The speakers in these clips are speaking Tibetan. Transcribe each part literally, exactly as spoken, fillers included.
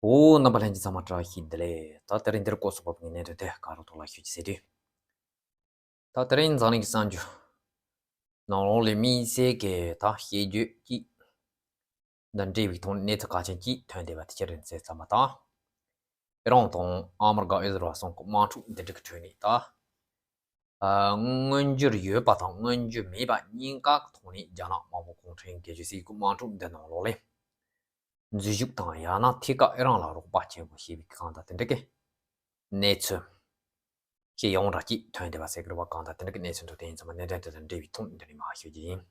འོ། རྣམ་པ་ལྷན་རྒྱས་ཚང་མ་བཀྲ་ཤིས་བདེ་ལེགས། ད་དེ་རིང་འདིར་སྐོར་སོགས་བབ་ངེས་གནས་དོན་དེ་ག་རོ་ཐོག་ལ་ཤོད་ཀྱི་ཟེར་དུས། ད་དེ་རིང་འཛམ་གླིང་གི་གསར་འགྱུར་ནང་ལོགས་ལས་དམིགས་བསལ་གྱི་ད་ཤེས་རྒྱུ་གཅིག་འདི་འདྲ་བའི་ཐོག་ནས་གནས་ཚུལ་གལ་ཆེན་གཅིག་ཐོན་བསྡད་པ་དེ་ཅི་རེད་ཟེར་ཙམ་པ་དང་། ཨི་རན་དང་ཨ་མི་རི་ཀ་ཨི་ཟི་རལ་གསུམ་གྱི་དམག་འཁྲུག་འདི་འདྲ་གི་ཁྲོད་ནས་ད། ཨ། མངོན་འགྱུར་ཡོད་པ་དང་མངོན་འགྱུར་མེད་པ་གཉིས་ཀ་གི་ཐོག་ནས་རྒྱ་ནག་དམར་པོ་གུང་ཁྲན་སྒེར་གཅོད་སྲིད་གཞུང་གི་དམག་འཁྲུག་འདི་ནང་ལོགས་ལས། འཛུལ་ཞུགས་དང་ཡང་ན་ཐད་ཀར་ཨི་རན་ལ་རོགས་པ་ཆེན་པོ་བྱས་པའི་གང་ལྟར་དེ་འདྲ་གི་གནས་ཚུལ་ཞིག་ཡོངས་གྲགས་ཀྱིས་ཐོན་བསྡད་པ་ཟེར་གི་རེད་བ། གང་ལྟར་དེ་འདྲ་གི་གནས་ཚུལ་འདྲ་དེ་ཡིན་ཙང་གནད་དོན་དེ་དང་འབྲེལ་བའི་ཐོག་འདི་ནས་མར་ཤོད་ཀྱི་ཡིན།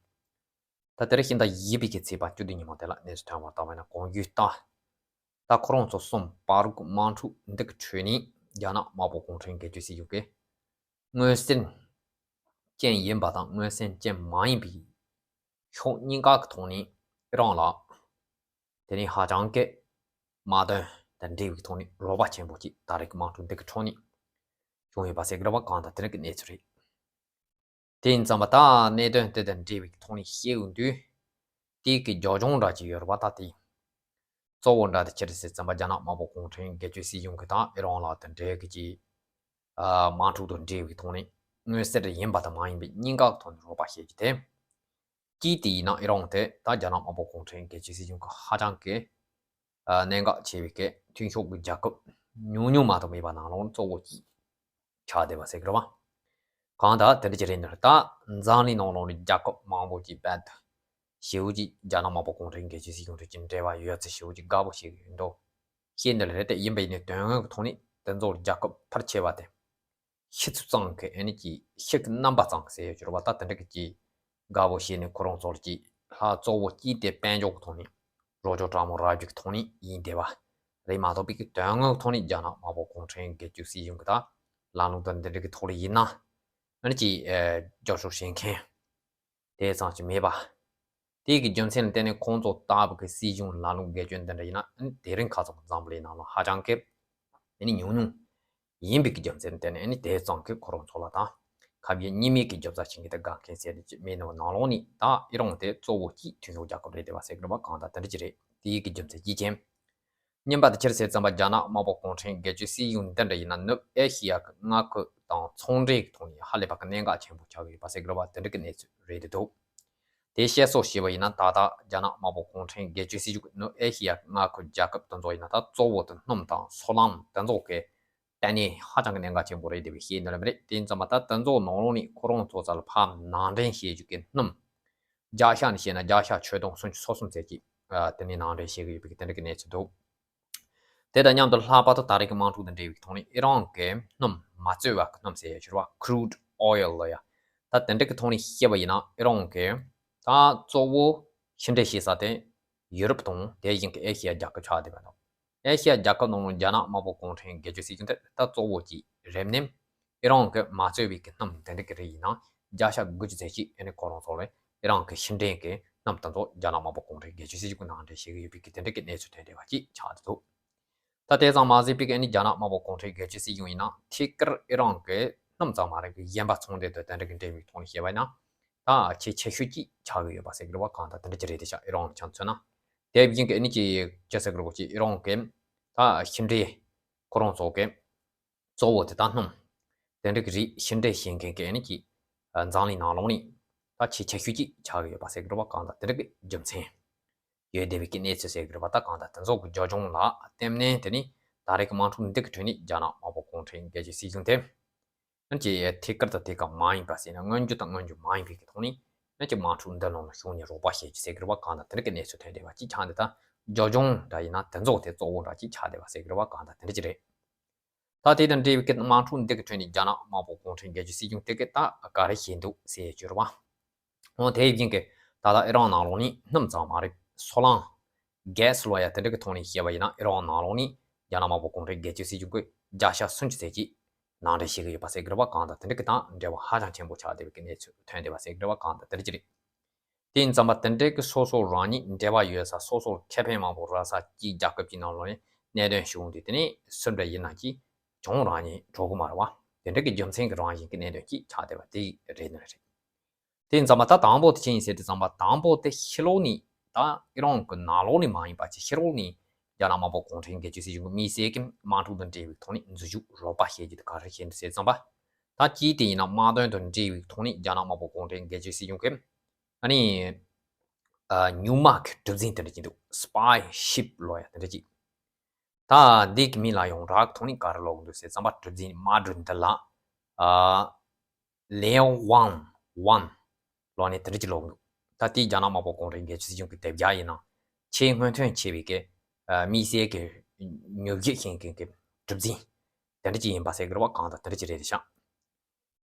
ད་དེ་རིང་ཕྱི་ཟླ་བཞི་པའི་གི་ཚེས་པ་བཅུ་བདུན་ཉིན་མོ་དེ་ལ་གནས་ཚུལ་ཐོན་པ་ལྟ་བས་ན་གོང་བརྗོད་ལྟར། ད་ཁོ་རང་ཚོ་གསུམ་བར་གྱི་དམག་འཁྲུག་འདི་གི་ཁྲོད་ནས་རྒྱ་ནག་དམར་པོ་གུང་ཁྲན་སྒེར་གཅོད་སྲིད་གཞུང་གིས་མངོན་གསལ་ཅན་ཡིན་པ་དང་མངོན་གསལ་ཅན་མ་ཡིན་པའི་ཕྱོགས་གཉིས་ཀ་གི་ཐོག་ནས་ཨི་རན་ལ་དེ་ནས་ཧ་ཅང་གི་དམག་དོན་དང་འབྲེལ་བའི་ཐོག་ནས་རོགས་པ་ཆེན་པོ་ཅིག་ད་རེས་ཀྱི་དམག་འཁྲུག་འདི་གི་ཁྲོད་ནས་བྱུང་ཡོད་པ་ཟེར་གི་རེད་བ། གང་ལྟར་དེ་རིང་གི་གནས་ཚུལ་རེད། དེ་ཡིན་ཙང་མ་ད་གནད་དོན་དེ་དང་འབྲེལ་བའི་ཐོག་ནས་བཤད་ཡོང་དུས། དེའི་གི་རྒྱབ་ལྗོངས་འདྲ་ཅིག་ཡོད་རེད་པ། ད་དེ་གཙོ་བོ་འདྲ་དེ་ཅི་རེད་ཟེར་ཙམ་པ་རྒྱ་ནག་དམར་པོ་གུང་ཁྲན་སྒེར་གཅོད་སྲིད་གཞུང་གི་དང་ཨི་རན་ལ་དེ་འབྲེལ་གི་ཅིག་ཨ། དམག་འཁྲུག་དང་འབྲེལ་བའི་ཐོག་ནས་མངོན་གསལ་ཡིན་པ་དང་མ་ཡིན་པའི་གཉིས་ཀ་ཐོག་ནས་རོགས་པ་བྱེད་རྒྱུ་དེ། གཅིག་དེ་ཡིན་ན་ཨི་རན་དེ་ད་རྒྱ་ནག་དམར་པོ་གུང་ཁྲན་སྒེར་གཅོད་སྲིད་གཞུང་གི་ཧ་ཅང་གི་ཨ། གནད་འགག་ཆེ་བའི་གི་མཐུན་ཕྱོགས་ཀྱི་རྒྱལ་ཁབ་ཉུང་ཉུང་མ་གཏོགས་མེད་པ་ནང་ལོགས་གཙོ་བོ་གཅིག་ཆགས་བསྡད་པ་ཟེར་གི་རེད་བ། གང་ལྟར་དེ་འདྲ་ཅིག་རེད་ནི་རེད། ད་འཛམ་གླིང་ནང་ལོགས་ནས་རྒྱལ་ཁབ་མང་པོ་ཅིག་རྦད་དེ་ཞེ་པོ་ཅིག་རྒྱ་ནག་དམར་པོ་གུང་ཁྲན་སྒེར་གཅོད་སྲིད་གཞུང་དང་ཅིག་འབྲེལ་བ་ཡོད་ཚུལ་ཞེ་པོ་ཅིག་དགའ་པོ་བྱེད་ཀྱི་ཡོད་འདུག་ཤེས་འདི་ལ་རེད་དེ། ཡིན་པ་ཡིན་ནའི་དོན་དངོས་ཀྱི་ཐོག་ནས་དེ་ཚོ་རྒྱལ་ཁབ་ཕལ་ཆེ་བ་དེ་ཤི་ཚུལ་ཙམ་གྱི་ཨ་ནི་ཅིག་ཤི་གི་རྣམ་པ་ཙམ་གྱི་ཟེར་ཡོད་ཀྱི་རེད་བ། ད་དེ་འདྲ་གི་ཅིག་དགའ་པོ་བྱས་ནས་ཁོ་རང་ཚོར་ཅིག་ལྷ་གཙོ་བོ་གཅིག་དེ་དཔལ་འབྱོར་གྱི་ཐོག་ནས་རོགས་སྐྱོར་དྲང་མོ་རག་རྒྱུ་གི་ཐོག་ནས་ཡིན་བསྡད་པ་རེད་མ་གཏོགས་པའི་གི་དོན་དངོས་ཀྱི་ཐོག་ནས་རྒྱ་ནག་དམར་པོ་གུང་ཁྲན་སྒེར་གཅོད་སྲིད་གཞུང་གི་ད་ལམ་ལུགས་དང་འདི་འདྲ་གི་ཐོག་ལ་ཡིན་ན་ཨ་ནི་ཅིག་ཨེ། རྒྱབ་སྐྱོར་བྱེད་མཁན་དེ་ཙམ་ཞིག་མེད་པ། དེ་གི་རྒྱུ་མཚན་ལ་བརྟེན་ནས་ཁོང་ཚོ་ལྟ་བུ་གི་སྲིད་གཞུང་ལམ་ལུགས་འགལ་སྐྱོན་འདི་འདྲ་ཡིན་ན་ཨ་ནི་དེ་རིང་ཁ་སང་འཛམ་བུ་གླིང་ནང་ལ་ཧ་ཅང་གི་ཨ་ནི་ཉུང་ཉུང་ཡིན་པའི་གི་རྒྱུ་མཚན་ལ་བརྟེན་ནས་ཨ་ནི་དེ་ཙམ་གི་ཁོ་རང་ཚོ་ལ་ད་ཁ་བརྒྱུད་གཉིས་མེད་ཀྱི་རྒྱབ་རྩ་བྱེད་མཁན་དེ་དགའ་མཁན་ཟེར་ནས་ཅིག་མེད་ནོ། ནང་ལོགས་ནས་ད་ཨི་རན་དེ་གཙོ་བོ་གཅིག་མཐུན་ཕྱོགས་རྒྱལ་ཁབ་རེད་བསྡད་པ་ཟེར་གི་རེད་བ། གང་ལྟར་དེ་འདྲ་ཅིག་རེད། དེའི་གི་རྒྱུ་མཚན་གཅིག་ཅན། གཉིས་པ་དེ་ཅི་རེད་ཟེར་ཙམ་པ་རྒྱ་ནག་དམར་པོ་གུང་ཁྲན་སྒེར་གཅོད་སྲིད་གཞུང་འདི་འདྲ་ཡིན་ན་ནུབ་ཨེ་ཤི་ཡ་གི་མངའ་ཁུལ་དང་ཚོང་འབྲེལ་གྱི་ཐོག་ནས་ཧ་ལས་པ་གི་གནད་འགག་ཆེན་པོ་ཆགས་ཀྱི་ཡོད་པ་ཟེར་གི་རེད་བ། དེ་འདྲ་གི་གནས་ཚུལ་རེད་འདུག་དེ་བཤད་སྲོལ་བྱས་པ་ཡིན་ན་ད་ལྟ་རྒྱ་ནག་དམར་པོ་གུང་ཁྲན་སྒེར་གཅོད་སྲིད་གཞུང་གི་ནུབ་ཨེ་ཤི་ཡ་གི་མངའ་ཁུལ་རྒྱལ་ཁབ་དེ་ཚོ་ཡིན་ན་ད་གཙོ་བོ་དེ་སྣུམ་དང་སོལ་རླངས་དེ་ཚོ་གི་ལྟེ་གནས་ཧ་ཅང་གི་གནད་འགག་ཆེན་པོ་རེད་བསྡད་པའི་ཤེས་ནི་ལ་མི་རེད། དེ་ཡིན་ཙང་མ་ད་དེ་ཚོ་ནང་ལོགས་ནས་ཁོ་རང་ཚོ་རྩ་ལ་ཕར་ནང་འདྲེན་བྱེད་རྒྱུ་གི་སྣུམ། རྒྱ་ཤ་ནས་བཤད་ན་རྒྱ་ཤ་ཆོད་དོང་སུམ་ཅུ་སོ་གསུམ་ཙམ་ཅིག་ཨ། དེ་ནས་ནང་འདྲེན་བྱེད་ཀྱི་ཡོད་པའི་དེ་འདྲ་གི་གནས་ཚུལ་འདུག་དེ་དང་མཉམ་དུ་ལྷག་པར་དུ་ད་རེས་ཀྱི་དམག་འཁྲུག་དང་འབྲེལ་བའི་ཐོག་ནས་ཨི་རན་གྱི་སྣུམ་མ་བཙོས་པ་གི་སྣུམ་ཟེར་ཡ་ཞུ་བ། Crude oil ལ་ཡ། ད་དེ་འདྲ་གི་ཐོག་ནས་བཤད་པ་ཡིན་ན་ཨི་རན་གྱི་ད་གཙོ་བོ་ཕྱི་འབྲེལ་བྱེད་ས་དེ་ཡུ་རོབ་དང་དེ་བཞིན་གྱི་ཨེ་ཤི་ཡ་རྒྱལ་ཁབ་ཆགས་བསྡད་པ་དང་། ཨེ་ཤི་ཡ་རྒྱལ་ཁབ་ནང་ལ་རྒྱ་ནག་དམར་པོ་གུང་ཁྲན་སྒེར་གཅོད་སྲིད་གཞུང་དེ་ད་གཙོ་བོ་གཅིག་རེད་ནས། ཨི་རན་གྱི་མ་བཙོས་པའི་གི་སྣུམ་དེ་འདྲ་གི་རིགས་ཡིན་ན་བརྒྱ་ཆ་དགུ་བཅུ་ཙམ་ཞིག་ཨ་ནི་ཁོ་རང་ཚོ་ལ་ཨི་རན་གྱི་ཕྱི་འབྲེལ་གྱི་སྣུམ་དེ་ཚོ་རྒྱ་ནག་དམར་པོ་གུང་ཁྲན་སྒེར་གཅོད་སྲིད་གཞུང་གི་ནང་འདྲེན་བྱེད་ཀྱི་ཡོད་པའི་གི་དེ་འདྲ་གི་གནས་ཚུལ་ཐོན་བསྡད་པ་ཅིག་ཆགས་འདུག་ད་དེ་ཙམ་མ་ཟད་པའི་གི་ཨ་ནི་རྒྱ་ནག་དམར་པོ་གུང་ཁྲན་སྒེར་གཅོད་སྲིད་གཞུང་ཡིན་ན་ཐད་ཀར་ཨི་རན་གྱི་སྣུམ་ཙམ་མ་རེད་གི་གཞན་པ་ཚོང་འབྲེལ་དང་དེ་འདྲ་གི་འབྲེལ་བའི་ཐོག་ནས་བཤད་པ་ཡིན་ན་ད་ཆེས་ཆེ་ཤོས་ཅིག་ཆགས་ཀྱི་ཡོད་པ་ཟེར་གི་རེད་བ། གང་ལྟར་དེ་འདྲ་ཅིག་རེད་དེ་ཤག་ཨི་རན་ལ་ཆ་མཚོན་ན། དེ་བཞིན་གི་ཨ་ནི་ཅིག་ཅི་ཟེར་གི་རེད་གོ་ཅིག་ཨི་རན་གྱི་ད་ཕྱི་འབྲེལ་ཁོ་རང་ཚོ་གི་གཙོ་བོ་དེ་ད་སྣུམ། དེ་འདྲ་གི་རིགས་ཕྱི་འབྲེལ་བྱེད་མཁན་གྱི་ཨ་ནི་ཅིག་འཛམ་གླིང་ནང་ལོགས་ནས་ད་ཆེས་ཆེ་ཤོས་ཅིག་ཆགས་ཀྱི་ཡོད་པ་ཟེར་གི་རེད་བ། གང་ལྟར་དེ་འདྲ་གི་རྒྱུ་མཚན་ཡོད་བསྡད་པའི་གི་གནས་ཚུལ་ཟེར་གི་རེད་བ། ད་གང་ལྟར་དེ་ཚོ་གི་རྒྱབ་ལྗོངས་ལ་བརྟེན་ནས་དེ་ནི་ད་རེས་ཀྱི་དམག་འཁྲུག་འདི་གི་ཁྲོད་ནས་རྒྱ་ནག་དམར་པོ་གུང་ཁྲན་སྒེར་གཅོད་སྲིད་གཞུང་དེ་ཨ་ནི་ཅིག་ཐད་ཀར་དང་ཐད་ཀར་མ་ཡིན་པ་ཟེར་ན་མངོན་གྱུར་དང་མངོན་གྱུར་མ་ཡིན་པའི་གི་ཐོག་ནས་ཨ་ནི་ཅིག་དམག་འཁྲུག་འདི་ནང་ལ་ཞུགས་ནས་རོགས་པ་བྱེད་རྒྱུ་ཟེར་གི་རེད་བ། གང་ལྟར་དེ་འདྲ་གི་གནས་ཚུལ་ཐོན་བསྡད་པ་ཅིག་ཆགས་འདུག་ད་རྒྱབ་ལྗོངས་འདྲ་ཡིན་ན་དེ་ཚོ་དེ་གཙོ་བོ་འདྲ་ཅིག་ཆགས་བསྡད་པ་ཟེར་གི་རེད་བ། གང་ལྟར་དེ་འདྲ་ཅིག་རེད། ད་དེ་དང་འབྲེལ་བའི་གི་དམག་འཁྲུག་འདི་གི་ཁྲོད་ནས་རྒྱ་ནག་དམར་པོ་གུང་ཁྲན་སྒེར་གཅོད་སྲིད་གཞུང་དེ་གི་ད་ག་རེ་བྱས་འདུག་ཟེར་ཡ་ཅིག་རེད་བ། འོ་དེ་བཞིན་གི་ད་ལྟ་ཨི་རན་ནང་ལོགས་ནས་སྣུམ་ཙམ་མ་རེད། སོལ་རླངས། གྷེ་སི་ལོ་ཡ་དེ་འདྲ་གི་ཐོག་ནས་བཤད་པ་ཡིན་ན་ཨི་རན་ནང་ལོགས་ནས་རྒྱ་ནག་དམར་པོ་གུང་ཁྲན་སྒེར་གཅོད་སྲིད་གཞུང་གི་བརྒྱ་ཆ་སུམ་ཅུ་ཙམ་ཅིག་ནང་འདྲེན་བྱེད་ཀྱི་ཡོད་པ་ཟེར་གི་རེད་བ། གང་ལྟར་དེ་འདྲ་གི་དང་འབྲེལ་བ་ཧ་ཅང་ཆེན་པོ་ཆགས་བསྡད་པའི་གི་གནས་ཚུལ་ཐོན་བསྡད་པ་ཟེར་གི་རེད་བ། གང་ལྟར་དེ་འདྲ་ཅིག་རེད། དེ་ཡིན་ཙང་མ་དེ་འདྲའི་གི་སོ་སོ་རང་ཉིད་འབྲེལ་བ་ཡོད་ས་སོ་སོར་ཁེ་ཕན་མང་པོ་རག་ས་ཀྱི་རྒྱལ་ཁབ་ཀྱི་ནང་ལོགས་ནས་གནད་དོན་བྱུང་དུས་དེ་ནས་སུ་འདྲ་ཡིན་ན་ཀྱི་གྱོང་རང་ཉིད་འགྲོ་གི་མ་རེད་བ། དེ་འདྲ་གི་རྒྱུ་མཚན་གྱི་རང་བཞིན་གྱི་གནད་དོན་ཅིག་ཆགས་བསྡད་པ་དེ་རེད་ནི་རེད། དེ་ཡིན་ཙང་མ་ད་དང་པོ་དེ་ཅི་ཡིན་ཟེར་དུས་ཙམ་པ་དང་པོ་དེ་ཕྱི་ལོགས་ནས་ད་ཨི་རན་གྱི་ནང་ལོགས་ནས་མ་ཡིན་པ་ཅིག་ཕྱི་ལོགས་ནས་ རྒྱ་ནག་དམར་པོ་གུང་ཁྲན་སྒེར་གཅོད་སྲིད་གཞུང་གི་དམིགས་བསལ་གྱི་དམག་འཁྲུག་དང་འབྲེལ་བའི་ཐོག་ནས་འཛུལ་ཞུགས་རོགས་པ་བྱེད་རྒྱུ་དེ་ག་རེ་བྱས་འདུག་ཟེར་ཙམ་པ། ད་གཅིག་དེ་ཡིན་ན་དམག་དོན་དང་འབྲེལ་བའི་ཐོག་ནས་རྒྱ་ནག་དམར་པོ་གུང་ཁྲན་སྒེར་གཅོད་སྲིད་གཞུང་གིས་ཨ་ནི་ཨ་སྨྱུག་མ་གི་གྲུ་གཟིངས་དེ་འདྲ་ཅིག་འདུག spy ship ལབ་ཡ་དེ་འདྲ་ཅིག་ད་འདི་གི་མིང་ལ་ཡོངས་གྲགས་ཐོག་ནས་ག་རེ་ལབ་ཀྱི་འདུག་ཟེར་ཙམ་པ། གྲུ་གཟིངས་དམག་གྲུ་འདི་ལ་ཨ་Liaoning one ལབ་ནས་དེ་འདྲ་ཅིག་ལབ་ཀྱི་འདུག་ད་དེ་རྒྱ་ནག་དམར་པོ་གུང་ཁྲན་སྒེར་གཅོད་སྲིད་གཞུང་གི་དེབ་རྒྱ་ཡིན་ན་ཆེས་སྔོན་ཐོན་ཆེ་བའི་གི་ཨ་དམིགས་བསལ་གྱི་མྱུར་བཞེས་ཤིང་གི་གི་གྲུ་གཟིངས་དེ་འདྲ་ཅིག་ཡིན་པ་ཟེར་གི་རེད་པ། གང་ལྟར་དེ་འདྲ་ཅིག་རེད་ཤག་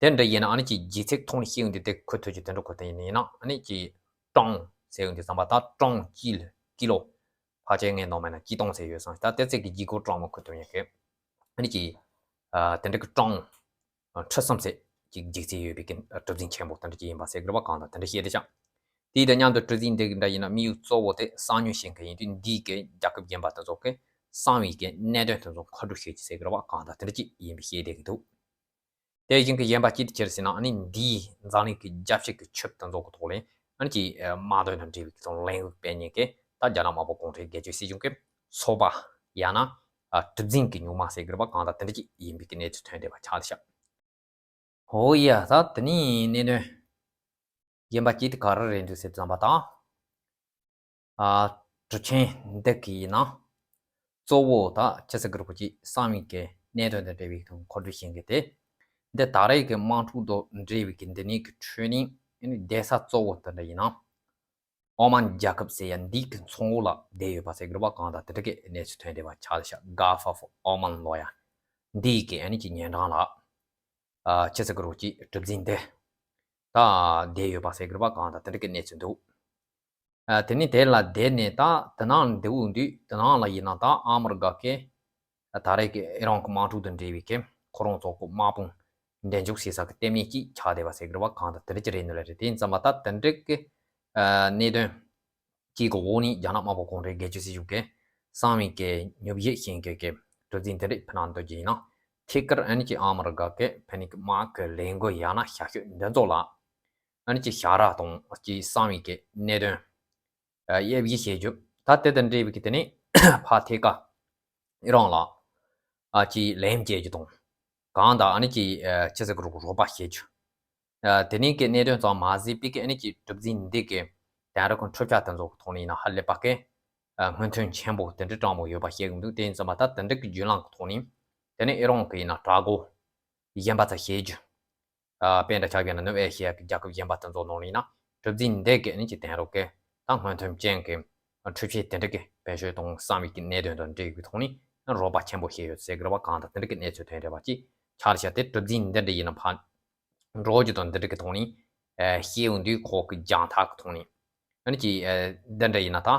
དེ་འདྲ་ཡིན་ན་ཨ་ནི་ཅིག་ལྗིད་ཚད་ཐོག་ནས་བཤད་ཡོང་དུས་དེ་གོ་ཐུབ་རྒྱུ་དེ་འདྲ་གོ་དེ་ཡིན་ན་ཨ་ནི་ཅིག་ཀྲང་ཟེར་ཡོང་དུས་ཙམ་པ། ད་ཀྲང་ཀི་ལ་ཀི་ལོ་ཕལ་ཆེར་ངས་མདོར་བསྡུས་ན་ཆིག་སྟོང་ཟེར་ཡོད་ཙང་། ད་དེ་ཚོ་གི་ལྗིད་ཁོག་ཀྲང་མོ་གོ་ཐུབ་ཡོང་གི་ཨ་ནི་ཅིག་ཨ་དེ་འདྲ་གི་ཀྲང་ཁྲི་གསུམ་ཙམ་ཅིག་ལྗིད་ཚད་ཡོད་པའི་གི་གྲུ་གཟིངས་ཆེན་པོ་དེ་འདྲ་ཅིག་ཡིན་པ་ཟེར་གི་རེད་པ། གང་ལྟར་དེ་འདྲ་བཤད་དེ་ཤག་དེ་དང་མཉམ་དུ་གྲུ་གཟིངས་འདི་གི་འདྲ་ཡིན་ན་དམིགས་ཡུལ་གཙོ་བོ་དེ་གསང་མྱུལ་བྱེད་མཁན་ཡིན་དུས། འདིའི་གི་རྒྱལ་ཁབ་གཞན་པ་དེ་ཚོ་གི་གསང་བའི་གི་གནད་དོན་དེ་ཚོ་མཁོ་སྒྲུབ་བྱེད་རྒྱུ་ཟེར་གི་རེད་པ། གང་ལྟར་དེ་འདྲ་ཅིག་ཡིན་པའི་བཤད་བསྡད་ཀྱི་འདུག་དེ་བཞིན་གྱི་གཞན་པ་གཅིག་དེ་ཅི་རེད་ཟེར་ན། ཨ་ནི་འདིའི་འཛམ་གླིང་གི་རྒྱལ་སྤྱི་གི་ཆིབས་དེ་ཚོ་གི་ཐོག་ལ་ཨ་ནི་ཅིག་དམག་དོན་དང་འབྲེལ་བའི་གི་ལས་འགུལ་སྤེལ་མཁན་གྱི་ད་རྒྱ་ནག་དམར་པོ་གུང་ཁྲན་སྒེར་གཅོད་སྲིད་གཞུང་གི་ཚོགས་པ་ཡང་ན་ཨ་གྲུ་གཟིངས་ཀྱི་སྨྱུག་མ་ཟེར་གི་རེད་པ། གང་ལྟར་དེ་འདྲ་ཅིག་ཡིན་པའི་གི་གནས་ཚུལ་ཐོན་བསྡད་པ་ཆགས་བསྡད་ཤག་འོ་ཡ། ད་དེ་ནས་གནད་དོན་གཞན་པ་གཅིག་དེ་ག་རེ་རེད་འདུག་ཟེར་ཙམ་པ་དང་། ཨ་གྲུ་ཆེན་འདི་གི་ཡིན་ན་གཙོ་བོ་ད་ཅི་ཟེར་གི་རེད་པ། ཅིག་གསང་བའི་གི་གནད་དོན་དང་འབྲེལ་བའི་ཐོག་མཁོ་སྒྲུབ་བྱེད་མཁན་དེ། འདི་ད་རེས་ཀྱི་དམག་འཁྲུག་དང་འབྲེལ་བའི་གི་འདི་ནས་གི་ཁྲོད་ནས་ཨ་ནི་བསྡད་ས་གཙོ་བོ་དེ་འདྲ་ཡིན་ན། ཨོ་མན་རྒྱལ་ཁབ་ཟེར་ཡ་འདི་གི་མཚོ་ངོས་ལ་བསྡད་ཡོད་པ་ཟེར་གི་རེད་པ། གང་ལྟར་དེ་འདྲ་གི་གནས་ཚུལ་ཐོན་བསྡད་པ་ཆགས་བསྡད་ཤག Gulf of Oman ལབ་ཡ་འདི་གི་ཨ་ནི་ཅིག་ཉེ་འགྲམ་ལ་ཨ་ཅི་ཟེར་གི་རེད་པ། ཅིག་གྲུ་གཟིངས་འདི་ད་བསྡད་ཡོད་པ་ཟེར་གི་རེད་པ། གང་ལྟར་དེ་འདྲ་གི་གནས་ཚུལ་འདུག་ཨ་དེ་ནས་དེ་ལ་བསྡད་ནས་ད་དེ་ནང་འདུག་དུས་དེ་ནང་ལ་ཡིན་ན་ད་ཨ་མི་རི་ཀ་གི་ད་རེས་ཀྱི་ཨི་རན་གྱི་དམག་འཁྲུག་དང་འབྲེལ་བའི་གི་ཁོ་རང་ཚོ་གི་དམག་དཔུང་འགྲན་ཞུགས་བྱེད་ས་གི་ལྟེ་གནས་ཅིག་ཆགས་བསྡད་པ་ཟེར་གི་རེད་པ། གང་ལྟར་དེ་འདྲ་ཅིག་རེད་འདུག་ལེ་རེད། དེ་ཡིན་ཙམ་པ་ད་དེ་འདྲ་གི་ཨ་གནད་དོན་གཅིག་གི་འོག་ནས་རྒྱ་ནག་དམར་པོ་གུང་ཁྲན་སྒེར་གཅོད་སྲིད་གཞུང་གིས་གསང་བའི་གི་མྱུར་བཞེས་ཤིང་གི་གི་གྲུ་གཟིངས་དེ་འདྲ་ཕུད་ནས་འདུག་རྒྱུ་ཡིན་ན། ཐད་ཀར་ཨ་ནི་ཅིག་ཨ་མི་རི་ཀ་གི་ཕ་ནི་གི་དམག་གི་ལས་འགུལ་ཡང་ན་ཞབས་ཞུ་འདི་ཚོ་ལ་ཨ་ནི་ཅིག་ཞབས་ར་དང་ཅིག་གསང་བའི་གི་གནད་དོན་ཨ་དབྱེ་ཞིབ་བྱེད་རྒྱུ། ད་དེ་དང་འབྲེལ་བའི་གི་དེ་ནས་ཕར་ཐད་ཀ་ཨི་རན་ལ་ཨ་ཅིག་ལན་སྐྱེལ་རྒྱུ་དང་། གང་ལྟར་ཨ་ནི་ཅིག་ཨ་ཅི་ཟེར་གི་རེད་པ། རོགས་པ་བྱེད་རྒྱུ། ཨ་དེ་ནས་གི་གནད་དོན་ཙམ་མ་ཟད་པའི་གི་ཨ་ནི་ཅིག་གྲུ་གཟིངས་འདི་གི་དེང་རབས་ཀྱི་འཕྲུལ་ཆས་དེ་ཚོ་གི་ཐོག་ནས་ཡིན་ན་ཧ་ལས་པ་གི་ཨ་སྔོན་ཐོན་ཆེན་པོ་དེ་འདྲ་དྲང་མོ་ཡོད་པ་བཤད་གི་འདུག་དེ་ཡིན་ཙམ་པ་ད་དེ་འདྲ་གི་བརྒྱུད་ལམ་གི་ཐོག་ནས་དེ་ནས་ཨི་རན་གི་ཡིན་ན་དྲག་རྒོལ་གཞན་པ་ཚོ་བྱེད་རྒྱུ། ཨ་དཔེ་འདྲ་ཆགས་ཡོད་ན་ནུབ་ཨེ་ཤི་ཡ་གི་རྒྱལ་ཁབ་གཞན་པ་དེ་ཚོ་ནང་ལ་ཡིན་ན་གྲུ་གཟིངས་འདི་གི་ཨ་ནི་ཅིག་དེང་རབས་གི་ད་སྔོན་ཐོན་ཅན་གི་འཕྲུལ་ཆས་དེ་འདྲ་གི་བེད་སྤྱོད་གཏོང་གསང་བའི་གི་གནད་དོན་དང་འབྲེལ་བའི་ཐོག་ནས་རོགས་པ་ཆེན་པོ་བྱས་ཡོད་ཟེར་གི་རེད་པ། གང་ལྟར་དེ་འདྲ་གི་གནས་ཚུལ་ཐོན་བསྡད་པ་ཅིག་ཆགས་བསྡད་ཤག་དེ་གྲུ་གཟིངས་འདི་འདྲ་ཡིན་ན་ཕར་འགྲོ་རྒྱུ་དང་འདི་འདྲ་གི་ཐོག་ནས་ཨ་བཤད་ཡོང་དུས་ཁོ་གི་རྒྱང་ཐག་གི་ཐོག་ནས་ཨ་ནི་ཅིག་ཨ་འདི་འདྲ་ཡིན་ན་ད་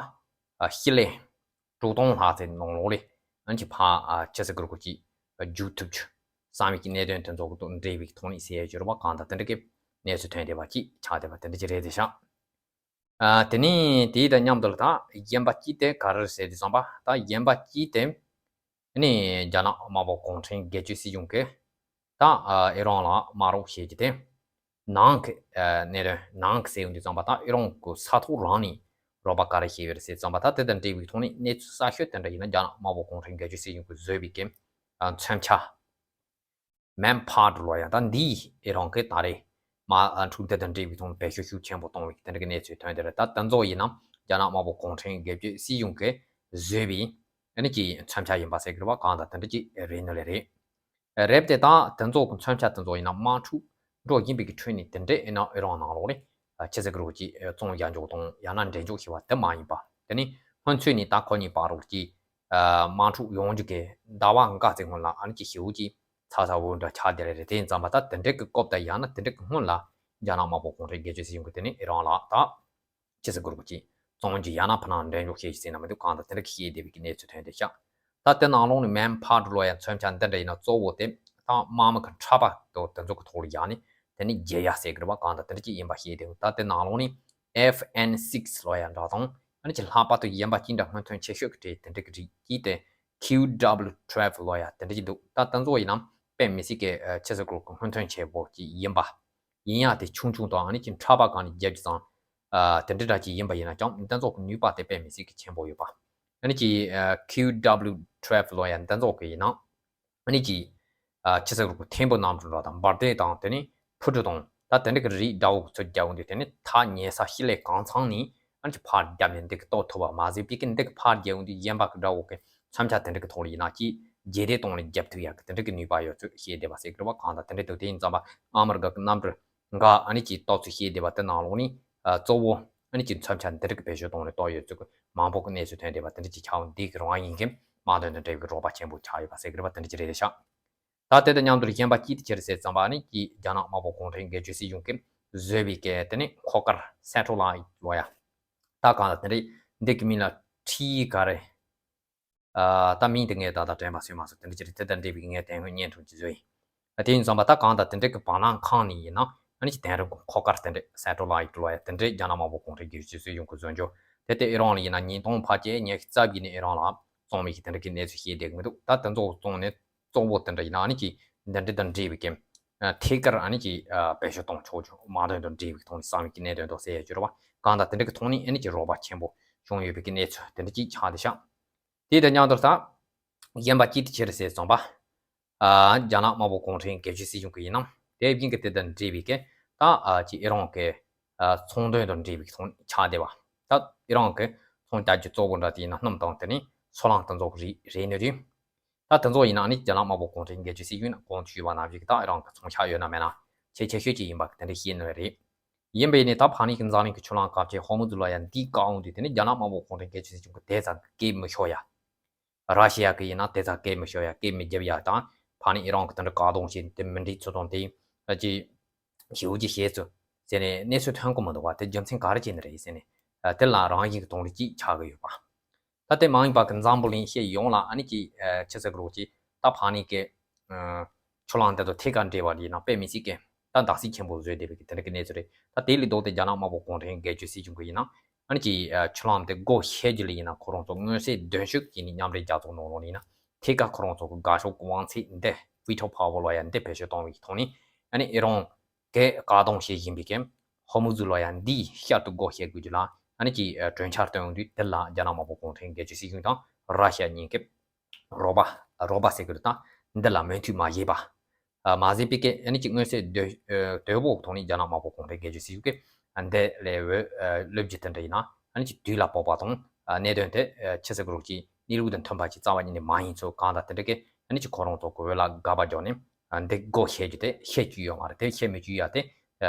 ཨ་ཤི་ལེ་དྲུག་སྟོང་ལྷག་ཙམ་ནང་ལོགས་ལ་ཨ་ནི་ཅིག་ཕར་ཨ་ཅི་ཟེར་གི་རེད་པ། ཅིག་རྒྱུག་ཐུབ་རྒྱུ། གསང་བའི་གི་གནད་དོན་དེ་ཚོ་གི་དང་འབྲེལ་བའི་ཐོག་ནས་ཟེར་ཡ་ཅིག་རེད་པ། གང་ལྟར་དེ་འདྲ་གི་གནས་ཚུལ་ཐོན་བསྡད་པ་ཅིག་ཆགས་བསྡད་པ་དེ་འདྲ་ཅིག་རེད་བསྡད་ཤག་ཨ་དེ་ནས་དེ་དང་མཉམ་དུ་ལ་ད་གཞན་པ་གཅིག་དེ་ག་རེ་རེད་ཟེར་དུས་ཙམ་པ། ད་གཞན་པ་གཅིག་དེ་ནི་རྒྱ་ནག་དམར་པོ་གུང་ཁྲན་སྒེར་གཅོད་སྲིད་གཞུང་གིས་ད་ཨ་ཨི་རན་ལ་དམག་རོགས་བྱེད་རྒྱུ་དེ་ནང་གི་ཨ་གནད་དོན། ནང་གི་ཟེར་ཡོང་དུས་ཙམ་པ་ད་ཨི་རན་གི་ས་ཐོག་རང་ནས་རོགས་པ་ག་རེ་བྱས་ཡོད་རེད་ཟེར་ཙམ་པ། ད་དེ་དང་འབྲེལ་བའི་ཐོག་ནས་གནས་ཚུལ་གསར་ཤོས་དེ་འདྲ་ཡིན་ན་རྒྱ་ནག་དམར་པོ་གུང་ཁྲན་སྒེར་གཅོད་སྲིད་གཞུང་གིས་བཟོས་པའི་གི་ཨ་མཚོན་ཆ་མེན་ཕཱ་ཌི་ལབ་ཡ། ད་འདི་ཨི་རན་གི་ད་རེས་དམག་འཁྲུག་དེ་དང་འབྲེལ་བའི་ཐོག་ནས་བེད་སྤྱོད་ཤུགས་ཆེན་པོ་གཏོང་བའི་དེ་འདྲ་གི་གནས་ཚུལ་ཐོན་བསྡད་རེད། ད་དེ་ཚོ་ཡིན་ན་རྒྱ་ནག་དམར་པོ་གུང་ཁྲན་སྒེར་གཅོད་སྲིད་གཞུང་གིས་བཟོས་པའི་ཨ་ནི་ཅིག་མཚོན་ཆ་ཡིན་པ་ཟེར་གི་རེད་པ། གང་ལྟར་དེ་འདྲ་ཅིག་རེད་ནི་ལེ་རེད། རེད་དེ་ད་དེ་ཚོ་གི་མཚོན་ཆ་དེ་ཚོ་ཡིན་ན་དམག་འཁྲུག་འགྲོ་བཞིན་པའི་གི་ཁྲོད་ནས་དེ་འདྲའི་ཨི་རན་ནང་ལོགས་ལ་ཨ་ཅི་ཟེར་གི་རེད་པ། ཅིག་བཙོང་རྒྱག་འཇོག་དང་ཡང་ན་འགྲན་ཞུགས་བྱེད་པ་དེ་མ་ཡིན་པ། དེ་ནི་སྔོན་ཚུད་ནས་ད་ཁོ་གཉིས་བར་ལ་ཅིག་ཨ་དམག་འཁྲུག་ཡོང་རྒྱུ་གི་ཟླ་བ་འགའ་ཙམ་སྔོན་ལ་ཨ་ནི་ཅིག་ཞེ་པོ་ཅིག་ཚ་ཚ་འུར་འུར་འདྲ་ཆགས་བསྡད་རེད། དེ་ཡིན་ཙམ་པ་ད་དེ་འདྲའི་གི་སྐབས་དང་ཡང་ན་དེ་འདྲའི་གི་སྔོན་ལ་རྒྱ་ནག་དམར་པོ་གུང་ཁྲན་སྒེར་གཅོད་སྲིད་གཞུང་གིས་དེ་ནི་ཨི་རན་ལ་ད་ཅི་ཟེར་གི་རེད་པ། ཅིག་བཙོང་རྒྱུ་ཡང་ན་ཕར་ནང་འགྲན་ཞུགས་བྱེད་རྒྱུ་ཟེར་ན་མི་འདུག་གང་ལྟར་དེ་འདྲ་གི་བཤད་བསྡད་པའི་གི་གནས་ཚུལ་ཐོན་བསྡད་ཤག་ད་དེ་ནང་ལོགས་ནས་མེན་ཕཱ་ཌི་ལབ་ཡ་མཚོན་ཆ་འདི་འདྲ་ཡིན་ན་གཙོ་བོ་དེ་ད་དམག་མི་གི་འཁྲབ་པ་དང་དེ་ཚོ་གི་ཐོག་ལ་ཡང་ནི་དེ་ནི་རྒྱག་ཡ་ཟེར་གི་རེད་པ། གང་ལྟར་དེ་འདྲ་ཅིག་ཡིན་པ་བཤད་བསྡད་འདུག་ད་དེ་ནང་ལོགས་ནས་ཨེཕ་ཨེན་སིགས་ལབ་ཡ་འདྲ་དང་ཨ་ནི་ཅིག་ལྷག་པར་དུ་གཞན་པ་ཅིག་འདྲ་སྔོན་ཐོན་ཆེ་ཤོས་ཀྱི་གྲས་དེ་འདྲ་གི་རིགས་ཀྱིས་དེ་ཁིའུ་ཌབ་ལུ་ཊུ་ཝེལ་ལབ་ཡ་དེ་འདྲ་ཅིག་འདུག་ད་དེ་ཚོ་ཡིན་ན་དཔེ་མི་སྲིད་ཀྱི་ཨ་ཅི་ཟེར་གི་རེད་པ། སྔོན་ཐོན་ཆེ་པོ་ཅིག་ཡིན་པ། ཡིན་ཡང་དེ་ཆུང་ཆུང་དང་ཨ་ནི་ཅིག་འཁྲབ་པ་སྒང་ནས་རྒྱག་རྒྱུ་ཙང་ཨ་དེ་འདྲ་འདྲ་ཅིག་ཡིན་པ་ཡིན་ན་ཀྱང་དེ་ཚོ་གི་ནུས་པ་དེ་དཔེ་མི་སྲིད་ཀྱི་ཆེན་པོ་ཡོད་པ། ཨ་ནི་ཀྱི་ཨ་ཁིའུ་ཌབ་ལིའུ་ཊུ་ཝེལ་ལབ་ཡ་འདི་ཚོ་གི་ཡིན་ན། ཨ་ནི་ཀྱི་ཨ་ཆི་ཟེར་དགོས། ཐེམ་བུ་གནམ་གྲུ་འདྲ་དང་འབར་མདེལ་དང་དེ་ནས་འཕུར་གྲུ་དང་ད་དེ་འདྲ་གི་རིགས་འདྲ་བོ་ཚུར་རྒྱག་འོང་དུས་དེ་ནས་ཐག་ཉེ་ས་གཤིན་ལས་གང་ཚང་ནས་ཨ་ནི་ཀྱི་ཕར་བརྒྱབ་ནས་འདི་གི་གཏོར་ཐུབ་པ་མ་ཟད་པའི་གི་འདི་གི་ཕར་རྒྱག་འོང་དུས་གཞན་པ་གི་འདྲ་བོ་གི་མཚོན་ཆ་དེ་འདྲ་གི་ཐོག་ལ་ཡིན་ན་ཀྱི་རྗེས་འདེད་གཏོང་ནས་རྒྱབ་ཐུབ་ཡ་གི་དེ་འདྲ་གི་ནུས་པ་ཡོད་ཚུལ་བཤད་བསྡད་པ་ཟེར་གི་རེད་བ། གང་ལྟར་དེ་འདྲ་འདུག་དེ་ཡིན་ཙང་པ་ཨ་མི་རི་ཀ་གི་གནམ་གྲུ་འགའ་ཨ་ནི་ཀྱི་གཏོར་ཚུལ་བཤད་བསྡད་པ་དེ་ནང་ལོགས་ནས་ཨ་གཙོ་བོ་ཨ་ནི་ཀྱི་མཚོན་ཆ་འདི་འདྲ་གི་བེད་སྤྱོད་གཏོང་ནས་གཏོར་ཡོད་ཚུལ་གི་མང་པོ་གི་གནས་ཚུལ་ཐོན་བསྡད་པ་དེ་འདྲ་ཅིག་ཆགས་འོང་། འདི་གི་རང་ཡིན་གི་དམག་དོན་དང་འབྲེལ་བའི་རོགས་པ་ཆེན་པོ་ཆགས་ཡོད་པ་ཟེར་གི་རེད་བ། དེ་འདྲ་ཅིག་རེད་ཤག་ད་དེ་དང་མཉམ་དུ་གཞན་པ་གཅིག་དེ་ཅི་རེད་ཟེར་ཙམ་པ་ཨ་ནི་ཀྱི་རྒྱ་ནག་དམར་པོ་གུང་ཁྲན་སྒེར་གཅོད་སྲིད་གཞུང་གིས་བཟོས་པའི་གི་དེ་ནི་འཁོར་སྐར་སེ་ཊེ་ལའིཊ་ལབ་ཡ། ད་གང་ལ་དེ་འདྲ་འདི་གི་མིང་ལ་ཁྲི་ག་རེ། ཨ་ད་མིང་དེ་ངས་ད་ལྟ་དྲན་པ་སོས་མ་སོང་། དེ་འདྲ་ཅིག་རེད། དེ་དང་འབྲེལ་བའི་ངས་དེ་སྔོན་བརྙན་ཐུང་ཅིག་བཟོས་ཡིན། ཨ་དེ་ཡིན་ཙམ་པ་ད་གང་ལྟར་དེ་འདྲ་གི་བར་སྣང་ཁང་ནས་ཡིན་ན་ཨ་ནི་ཅིག་དེང་རབས་ཀྱི་འཁོར་སྐར་དེ་འདྲ་སེ་ཊེ་ལའིཊ་ལབ་ཡ་དེ་འདྲ་རྒྱ་ནག་དམར་པོ་གུང་ཁྲན་སྒེར་གཅོད་སྲིད་གཞུང་གིས་བཟོས་འཇོག་དེ་དེ་ཨི་རན་ལ་ཡིན་ན་ཉིས་སྟོང་ཕལ་ཆེར་ཉི་ཤུ་རྩ་བརྒྱད་ནས་ཨི་རན་ལ་བཙོང་བའི་གི་དེ་འདྲ་གི་གནས་ཚུལ་བཤད་བསྡད་གི་མི་འདུག་ད་དེ་ཚོ་བཙོང་ནས་གཙོ་བོ་དེ་འདྲ་ཡིན་ན་ཨ་ནི་ཅིག་འདི་འདྲ་དང་འབྲེལ་བའི་གི་ཨ་ཐད་ཀར་ཨ་ནི་ཅིག་ཨ་བེད་སྤྱོད་གཏོང་ཆོག་ཆོག་དམག་དོན་དང་འབྲེལ་བའི་ཐོག་ནས་བསམ་ཡས་ཀྱི་གནད་དོན་དང་ཟེར་ཡས་ཅིག་རེད་བ། གང་ལྟར་དེ་འདྲ་གི་ཐོག་ནས་ཨ་ནི་ཅིག་རོགས་པ་ཆེན་པོ་བྱུང་ཡོད་པའི་གི་གནས་ཚུལ་དེ་འདྲ་ཅིག་ཆགས་བསྡད་ཤག་དེ་དང་མཉམ་དུ་ད་གཞན་པ་གཅིག་དེ་ཅི་རེད་ཟེར་ཙམ་པ། ཨ་རྒྱ་ནག་དམར་པོ་གུང་ཁྲན་སྒེར་གཅོད་སྲིད་གཞུང་གི་ཡིན་ནམ། དེ་བཞིན་གི་དེ་དང་འབྲེལ་བའི་གི་ད་ཨ་ཅིག་ཨི་རན་གི་ཨ་ཚོང་དོན་དང་འབྲེལ་བའི་གི་ཐོག་ཆགས་བསྡད་པ། ད་ཨི་རན་གི་ཚོང་རྒྱག་རྒྱུ་གཙོ་བོ་འདྲ་དེ་ཡིན་ན་སྣུམ་དང་དེ་ནི་སོལ་རླངས་དེ་ཚོ་གི་རིགས་རེད་ནི་རེད། ད་དེ་ཚོ་ཡིན་ན་ཨ་ནི་རྒྱ་ནག་དམར་པོ་གུང་ཁྲན་སྒེར་གཅོད་སྲིད་གཞུང་ནས་གོང་དུ་ཞུས་པ་ནང་བཞིན་གི་ད་ཨི་རན་གི་ཚོང་ཤག་ཡོད་ན་མེད་ན་ཆེས་ཆེ་ཤོས་ཅིག་ཡིན་པ་གི་དེ་འདྲ་ཤེས་ནི་རེད། ཡིན་པས་ནི་ད་ཕ་ནི་གི་འཛམ་གླིང་གི་ཆུ་ལམ་ཁ་ཆེ་ཧོར་མུ་ཛི་ལབ་ཡ་འདི་བཀག་འོང་དུས་དེ་ནི་རྒྱ་ནག་དམར་པོ་གུང་ཁྲན་སྒེར་གཅོད་སྲིད་གཞུང་གི་དེ་ཙམ་གི་སྐད་མི་ཤོར་ཡ། ར་ཤི་ཡ་གི་ཡིན་ན་དེ་ཙམ་སྐད་མི་ཤོར་ཡ། སྐད་མི་རྒྱབ་ཡ་དང་ཕ་ནི་ཨི་རན་གི་དེ་འདྲ་བཀག་སྡོམ་བྱས་ནས་དེ་མི་འགྲིག་ཚུལ་དང་དེ་ཨ་ཅིག་ཞེ་པོ་ཅིག་བཤད་ཚུལ་ཟེར་ནས་གནས་ཚུལ་ཐོན་གི་མི་འདུག་བ། དེ་རྒྱུ་མཚན་ག་རེ་བྱས་ནས་རེད་ཟེར་ནས་ཨ་དེ་ལ་རང་བཞིན་གི་དོགས་འདྲི་ཅིག་ཆགས་གི་ཡོད་པ། ད་དེ་མ་ཡིན་པ་གི་འཛམ་བུ་གླིང་སྤྱི་ཡོངས་ལ་ཨ་ནི་ཀྱི་ཨ་ཆི་ཟེར་གི་རེད་ཅིག་ད་ཕ་ནི་གི་ཨ་ཆུ་ལམ་དེ་ཚོ་ཐད་ཀར་འབྲེལ་བ་ཡིན་ན་དཔེ་མི་སྲིད་ཀི་ད་བརྡབ་གསིག་ཆེན་པོ་བཟོས་བསྡད་པའི་གི་དེ་འདྲ་གི་གནས་ཚུལ་རེད། ད་དེ་ལས་ལྡོག་སྟེ་རྒྱ་ནག་དམར་པོ་གུང་ཁྲན་སྒེར་གཅོད་སྲིད་གཞུང་གི་ཡིན་ན་ཨ་ནི་ཀྱི་ཨ་ཆུ་ལམ་དེ་སྒོ་ཕྱེ་རྒྱུ་ལ་ཡིན་ན་ཁོ་རང་ཚོ་མངོན་གསལ་དོད་ཤོས་ཀྱི་ནི་མཉམ་འབྲེལ་རྒྱལ་ཚོགས་ནང་ལོགས་ལ་ཡིན་ན་ཐད་ཀར་ཁོ་རང་ཚོ་གི་དགའ་ཕྱོགས་ཀྱི་དབང་ཚད་འདི་བྷི་ཊོ་པ་ཝར་ལབ་ཡ་འདི་བེད་སྤྱོད་གཏོང་བའི་ཐོག་ནས་ཨ་ནི་ཨི་རན་གི་བཀག་སྡོམ་བྱེད་བཞིན་པའི་གི་ཧོར་མུ་ཛི་ལབ་ཡ་འདིའི་ཤར་དུ་སྒོ་ཕྱེ་དགོས་རྒྱུ་ལ་ཨ་ནི་ཀྱི་ཨ་གྲོས་འཆར་བཏོན་ཡོང་དུས་དེ་ལ་རྒྱ་ནག་དམར་པོ་གུང་ཁྲན་སྒེར་གཅོད་སྲིད་གཞུང་དང་ར་ཤི་ཡ་གཉིས་ཀྱི་རོགས་པ་རོགས་པ་ཟེར་གི་རེད། ད་འདི་ལ་མོས་མཐུན་མ་བྱས་པ། ཨ་མ་ཟད་པའི་གི་ཨ་ནི་ཀྱི་མངོན་གསལ་དོད་ཨ་དོད་པོ་ཐོག་ནས་རྒྱ་ནག་དམར་པོ་གུང་ཁྲན་སྒེར་གཅོད་སྲིད་གཞུང་གིས་ཨ་འདི་ལས་འོས་ཨ་སློབ་རྒྱུ་དེ་འདྲ་ཡིན་ན་ཨ་ནི་ཀྱི་དུས་ལ་བབ་པ་དང་ཨ་གནད་དོན་དེ་ཨ་ཆི་ཟེར་གི་རེད་ཅིག་གནས་ལུགས་དང་མཐུན་པ་ཅིག་རྩ་བ་ཉིད་ནས་མ་ཡིན་ཚུལ་གང་དང་དེ་འདྲ་གི་ཨ་ནི་ཀྱི་ཁོ་རང་ཚོ་གི་འོས་ལ་དགག་པ་རྒྱག་ནས་ཨ་འདི་སྒོ་ཕྱེ་རྒྱུ་དེ་ཕྱེ་རྒྱུ་ཡོད་མ་རེད། དེ་ཕྱེ་མི་རྒྱུ་ཡ་དེ་ཨ་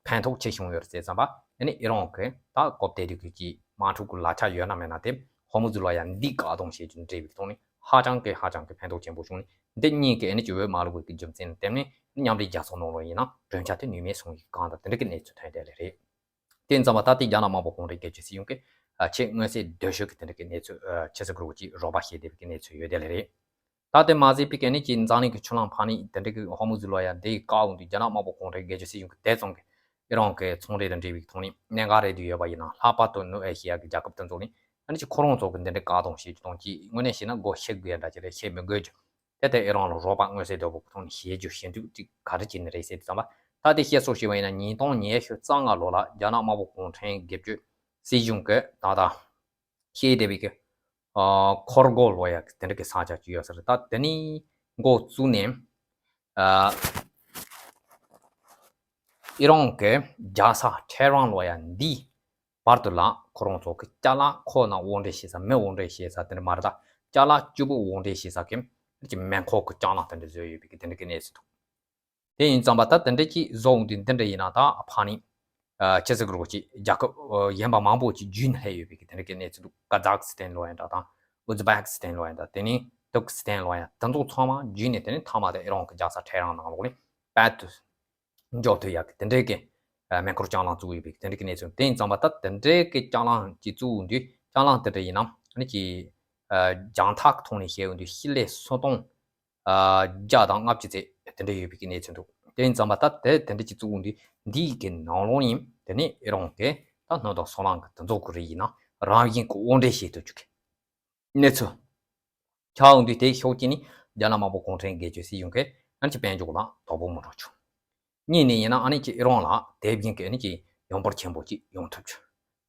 ཕན་ཐོགས་ཆེ་བྱུང་ཡོད་རེད་ཟེར་བསམ་པ། ཨ་ནི་ཨི་རན་གི་ད་སྐབས་དེ་དུས་ཀྱི་དམག་འཁྲུག་གི་ལག་ཆ་ཡོད་ན་མེད་ན་དེ་ཧོར་མུ་ཛི་ལབ་ཡ་འདི་བཀག་སྡོམ་བྱེད་རྒྱུ་འབྲེལ་བའི་ཐོག་ནས་ཧ་ཅང་གི་ཧ་ཅང་གི་ཕན་ཐོགས་ཆེན་པོ་བྱུང་ནས་འདི་གཉིས་ཀྱི་ཨ་ནི་ཀྱི་འོས་མ་བླུགས་པའི་གི་རྒྱུ་མཚན་ལ་བརྟེན་ནས་མཉམ་འབྲེལ་རྒྱལ་ཚོགས་ནང་ལོགས་ཡིན་ན་གྲོས་འཆར་དེ་ནུས་མེད་སོང་གི་གང་དང་དེ་འདྲ་གི་གནས་ཚུལ་ཐོན་བསྡད་ལེ་རེད། དེ་ཙམ་པ་ད་ལྟའི་རྒྱ་ནག་དམར་པོ་གུང་ཁྲན་སྒེར་གཅོད་སྲིད་གཞུང་གི་ཨ་ཆེས་མངོན་གསལ་དོད་ཤོས་ཀྱི་དེ་འདྲ་གི་གནས་ཚུལ་ཨ་ཆི་ཟེར་གི་རེད་ཅིག་རོགས་པ་བྱེད་བསྡད་པའི་གི་གནས་ཚུལ་ཡོད་བསྡད་ལེ་རེད། ད་དེ་མ་ཟད་པའི་གི་ཨ་ནི་ཀྱི་འཛམ་གླིང་གི་ཆུ་ལམ་ཕ་ནི་དེ་འདྲ་གི་ཧོར་མུ་ཛི་ལབ་ཡ་འདི་བཀག་འོང་དུས་རྒྱ་ནག་དམར་པོ་གུང་ཁྲན་སྒེར་གཅོད་སྲིད་གཞུང་གི་དེ་ཙམ་གི་ཨི་རན་གི་ཚོང་འབྲེལ་དང་འབྲེལ་བའི་ཐོག་ནས་གནད་འགག་རེད་འདུག་ཡོད་པ་ཡིན་ན་ལྷག་པར་དུ་ནུབ་ཨེ་ཤི་ཡ་གི་རྒྱལ་ཁབ་དེ་ཚོ་ནི་ཨ་ནི་ཀྱི་ཁོ་རང་ཚོ་གི་འདི་འདྲ་བཀག་སྡོམ་བྱེད་རྒྱུ་དང་གཅིག་དངོས་གནས་བཤད་ན་སྒོ་ཕྱེ་དགོས་ཡ་འདྲ་ཅིག་རེད། ཕྱེ་མི་དགོས་རྒྱུ་དེ་ལྟར་ཨི་རན་ལ་རོགས་པ་མངོན་གསལ་དོད་པོ་གི་ཐོག་ནས་བྱེད་རྒྱུ་བྱེད་འདུག་ཅིག་ག་རེ་བྱས་ནས་རེད་ཟེར་དུས་ཙམ་པ། ད་དེ་བཤད་སྲོལ་ཞིག་བ་ཡིན་ན་ཉིས་སྟོང་ཉི་ཤུ་རྩ་ལྔ་ལོ་ལ་རྒྱ་ནག་དམར་པོ་གུང་ཁྲན་སྒེར་གཅོད་སྲིད་གཞུང་གི་ད་ལྟ་ཤེས་བསྡད་པའི་གི་ཨ་ཁོར་སྒོ་ལབ་ཡ་གི་དེ་འདྲ་གི་ས་ཆ་ཅིག་ཡོད་ས་རེད། ད་དེ་ནི་འགོ་བཙུགས་ནས་ཨ་ཨི་རན་གི་རྒྱལ་ས་ཐེ་རན་ལབ་ཡ་འདི་བར་དུ་ལ་ཁོ་རང་ཚོ་གི་ཅ་ལག་ཁོ་ན་དབོར་འདྲེན་བྱེད་ས་མི་དབོར་འདྲེན་བྱེད་ས་དེ་འདྲ་མ་རེད། ད་ཅ་ལག་བཅུ་པོ་དབོར་འདྲེན་བྱེད་ས་གི་ཀྱི་མེ་འཁོར་གི་ལྕང་ལམ་དེ་འདྲ་བཟོས་ཡོད་པའི་གི་དེ་འདྲ་གི་གནས་ཚུལ་འདུག་དེ་ཡིན་ཙང་པ་ད་དེ་འདྲ་ཅིག་བཟོ་འོང་དུས་འདི་འདྲ་ཡིན་ན་ད་ཕ་ནི་ཨ་ཆི་ཟེར་གི་རེད་ཅིག་རྒྱལ་ཁབ་ཨ་གཞན་པ་མང་པོ་ཅིག་བརྒྱུད་ནས་སླེབས་ཡོད་པའི་གི་དེ་འདྲ་གི་གནས་ཚུལ་འདུག་ཀ་ཛག་སི་ཐན་ལབ་ཡ་འདྲ་དང་ཨུ་ཛི་བེག་སི་ཐན་ལབ་ཡ་འདྲ། དེ་ནས་ཏུར་ཀི་སི་ཐན་ལབ་ཡ་འདྲ། དེ་ཚོ་ཚང་མ་བརྒྱུད་ནས་དེ་ནས་མཐའ་མ་དེ་ཨི་རན་གི་རྒྱལ་ས་ཐེ་རན་ནང་ལོགས་ནས་རྦད་དེ་འཇོག་ཐུབ་ཡག་གི་དེ་འདྲའི་གི་ཨ་མེ་འཁོར་ལྕང་ལམ་བཙུགས་ཡོད་པའི་གི་དེ་འདྲའི་གི་གནས་ཚུལ། དེ་ཡིན་ཙང་པ་ད་དེ་འདྲའི་གི་ལྕང་ལམ་ཅིག་བཙུགས་འོང་དུས་ལྕང་ལམ་དེ་འདྲ་ཡིན་ན་ཨ་ནི་ཀྱི་ཨ་རྒྱང་ཐག་གི་ཐོག་ནས་བཤད་འོང་དུས་གཤིན་ལས་སུམ་སྟོང་ཨ་བརྒྱ་དང་ལྔ་བཅུ་ཙམ་དེ་འདྲ་ཡོད་པའི་གི་གནས་ཚུལ་འདུག་དེ་ཡིན་ཙང་པ་ད་དེ་དེ་འདྲ་ཅིག་བཙུགས་འོང་དུས་འདིའི་གི་ནང་ལོགས་ནས་དེ་ནས་ཨི་རན་གི་ད་སྣུམ་དང་སོལ་རླངས་གི་དེ་ཚོ་གི་རིགས་ཡིན་ན་རང་བཞིན་གི་དབོར་འདྲེན་བྱེད་ཐུབ་རྒྱུ་གི་གནས་ཚུལ་ཆགས་འོང་དུས་དེའི་ཕྱོགས་གཅིག་ནི་རྒྱ་ནག་དམར་པོ་གུང་ཁྲན་སྒེར་གཅོད་སྲིད་གཞུང་གིས་ཨ་ནི་ཀྱི་དཔལ་འབྱོར་ལ་དོ་ཕོག་མི་འགྲོ་རྒྱུ། གཉིས་ནི་ཡིན་ན་ཨ་ནི་ཀྱི་ཨི་རན་ལ་དེ་བཞིན་གྱི་ཨ་ནི་ཀྱི་ཡོང་འབོར་ཆེན་པོ་ཅིག་ཡོང་ཐུབ་རྒྱུ།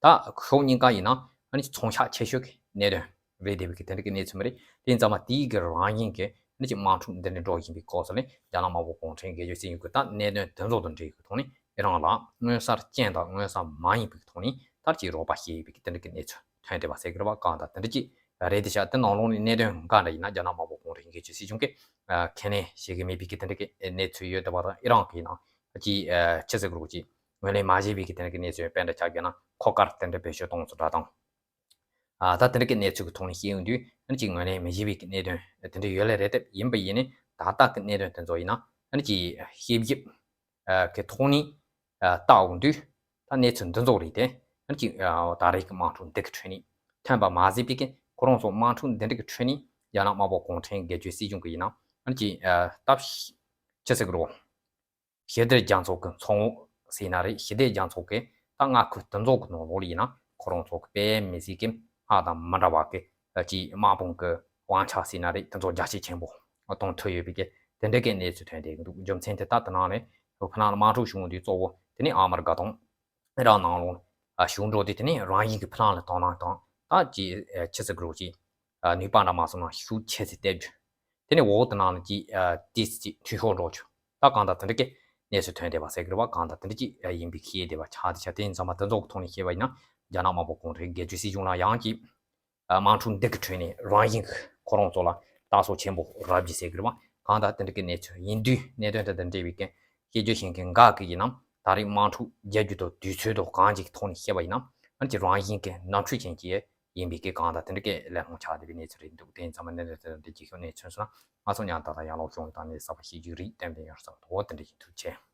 ད་ཕྱོགས་གཉིས་ཀ་ཡིན་ན་ཨ་ནི་ཀྱི་ཚོང་ཤག་ཆེ་ཤོས་ཀྱི་གནད་དོན་ རེད་བསྡད་པའི་གི་དེ་འདྲ་གི་གནས་ཚུལ་མ་རེད། དེ་ཡིན་ཙང་མ་དེའི་གི་རང་བཞིན་གི་ནི་ཅིག་དམག་འཁྲུག་འདི་འདྲ་འགྲོ་བཞིན་པའི་སྐབས་སུ་ནི་རྒྱ་ནག་དམར་པོ་གུང་ཁྲན་སྒེར་གཅོད་སྲིད་གཞུང་གི་ད་གནད་དོན་དེ་ཚོ་དང་འབྲེལ་བའི་ཐོག་ནས་ཨི་རན་ལ་མངོན་གསལ་ཅན་དང་མངོན་གསལ་མ་ཡིན་པའི་ཐོག་ནས་ད་ཅིག་རོགས་པ་བྱེད་པའི་གི་དེ་འདྲ་གི་གནས་ཚུལ་ཐོན་བསྡད་པ་ཟེར་གི་རེད་བ། གང་ལྟར་དེ་འདྲ་ཅིག་རེད་དེ་ཤག་དེ་ནང་ལོགས་ནས་གནད་དོན་འགའ་འདྲ་ཡིན་ན་རྒྱ་ནག་དམར་པོ་གུང་ཁྲན་སྒེར་གཅོད་སྲིད་གཞུང་གིས་ཨ་ཁས་ལེན་བྱེད་ཀྱི་མེད་པའི་གི་དེ་འདྲ་གི་གནས་ཚུལ་ཡོད་བསྡད་པ་དང་། ཨི་རན་གྱིས་ཡིན་ན་ཅིག་ཨ་ཅི་ཟེར་དགོས་རེད། ཅིག་ངོས་ལེན་མ་བྱས་པའི་གི་དེ་འདྲ་གི་གནས་ཚུལ་དཔེ་འདྲ་ཆགས་ཡོད་ན་འཁོར་སྐར་དེ་འདྲ་བེད་སྤྱོད་གཏོང་ཚུལ་འདྲ་དང་། ཨ་ད་དེ་འདྲ་གི་གནས་ཚུལ་གྱི་ཐོག་ནས་བཤད་ཡོང་དུས་ཨ་ནི་ཅིག་ངོས་ལེན་མི་བྱེད་པའི་གི་གནད་དོན་དེ་འདྲ་ཡོད་ལེ་རེད་དེ། ཡིན་པ་ཡིན་ནའི་ད་ལྟ་གི་གནད་དོན་དེ་ཚོ་ཡིན་ན་ཨ་ནི་ཅིག་དཔྱད་ཞིབ་ཨ་གི་ཐོག་ནས་ཨ་བལྟ་ཡོང་དུས་ད་གནས་ཚུལ་འདི་ཚོ་རེད་དེ། ཨ་ནི་ཅིག་ཨ་ད་རེས་ཀྱི་དམག་འཁྲུག་འདི་གི་ཁྲོད་ནས་ཐོན་པ་མ་ཟད་པའི་གི་ཁོ་རང་ཚོ་དམག་འཁྲུག་འདི་འདྲ་གི་ཁྲོད་ནས་རྒྱ་ནག་དམར་པོ་གུང་ཁྲན་སྒེར་གཅོད་སྲིད་གཞུང་གི་ཡིན་ན་ཨ་ནི་ཅིག་ཨ་སྟབས་ཅི་ཟེར་གི་རེད། ཞི་བདེ་རྒྱ་མཚོ་གི་མཚོ་ངོགས་ཟེར་ན་རེད། ཞི་བདེ་རྒྱ་མཚོ་གི་ད་མངའ་ཁུལ་དེ་ཚོ་གི་ནང་ལོགས་ལ་ཡིན་ན་ཁོ་རང་ཚོ་གི་དཔེ་མི་སྲིད་ཀྱི་སྔར་དང་མི་འདྲ་བ་གི་ཅིག་དམག་དཔུང་གི་དབང་ཆ་ཟེར་ན་རེད། དེ་ཚོ་རྒྱ་ཆེ་ཆེན་པོ་གཏོང་ཐུབ་ཡོད་པའི་གི་དེ་འདྲ་གི་གནས་ཚུལ་ཐོན་བསྡད་ཀྱི་འདུག་རྒྱུ་མཚན་དེ་ད་དེ་ནང་ནས་ཕ་ནང་ལ་དམག་འཁྲུག་བྱུང་དུས་གཙོ་བོ་དེ་ནི་ཨ་མི་རི་ཀ་དང་ཨི་རན་ནང་ལོགས་ཞུགས་འགྲོ་དུས་དེ་ནི་རང་བཞིན་གི་ཕ་ནང་ལ་དོ་སྣང་དང་ད་ཅིག་ཅི་ཟེར་དགོས་རེད། ཅིག་ནུས་པ་འདྲ་མ་སོང་ན་ཤུགས་ཆེ་ཙམ་སྟེར་རྒྱུ། དེ་ནས་འོག་ཏུ་ནང་ལ་ཅིག་ཨ་ཏིས་ཅིག་འཐུས་ཤོར་འགྲོ་ཆོག་ད་གང་ལྟར་དེ་འདྲ་གི་གནས་ཚུལ་ཐོན་བསྡད་པ་ཟེར་གི་རེད་བ། གང་ལྟར་དེ་འདྲ་ཅིག་ཨ་ཡིན་པའི་ཤེས་བསྡད་པ་ཆགས་བསྡད་ཤག་དེ་ཡིན་ཙང་མ་དེ་ཚོ་གི་ཐོག་ནས་བཤད་པ་ཡིན་ན་རྒྱ་ནག་དམར་པོ་གུང་ཁྲན་སྒེར་གཅོད་སྲིད་གཞུང་ལ་ཡང་ཅིག་ཨ་དམག་འཁྲུག་འདི་གི་ཁྲོད་ནས་རང་བཞིན་གི་ཁོ་རང་ཚོ་ལ་ལྟ་སོ་ཆེན་པོ་རག་རྒྱུ་ཟེར་གི་རེད་བ། གང་ལྟར་དེ་འདྲ་གི་གནས་ཚུལ་ཡིན་དུས་གནད་དོན་དེ་དང་འབྲེལ་བའི་གི་སྐད་ཆ་བཤད་མཁན་འགའ་གི་ཡིན་ན་ད་རེས་དམག་འཁྲུག་རྒྱག་རྒྱུ་དང་དུས་ཚོད་དང་གང་ཅིག་གི་ཐོག་ནས་བཤད་པ་ཡིན་ན་ཨ་ནི་ཅིག་རང་བཞིན་གི་ནོར་འཁྲུལ་ཅན་གྱི་ཡིན་པའི་གི་གང་ལྟར་དེ་འདྲ་གི་ལས་སླ་པོ་ཆགས་བསྡད་པའི་གནས་ཚུལ་རེད་འདུག་དེ་ཡིན་ཙང་མ་གནད་དོན་དེ་འདྲ་གི་ཁྱོན་ནས་མཚོན་སོང་ན་ང་ཚོ་ཉང་ད་ལྟ་ཡར་ལོག་ཤོག་ད་ནས་གསར་པ་ཤེས་རྒྱུ་རིགས་གཏན་འབེབས་ཡོད་བསམ་འདུག་དེ་འདྲ་ཡིན། ཐུགས་རྗེ་ཆེ།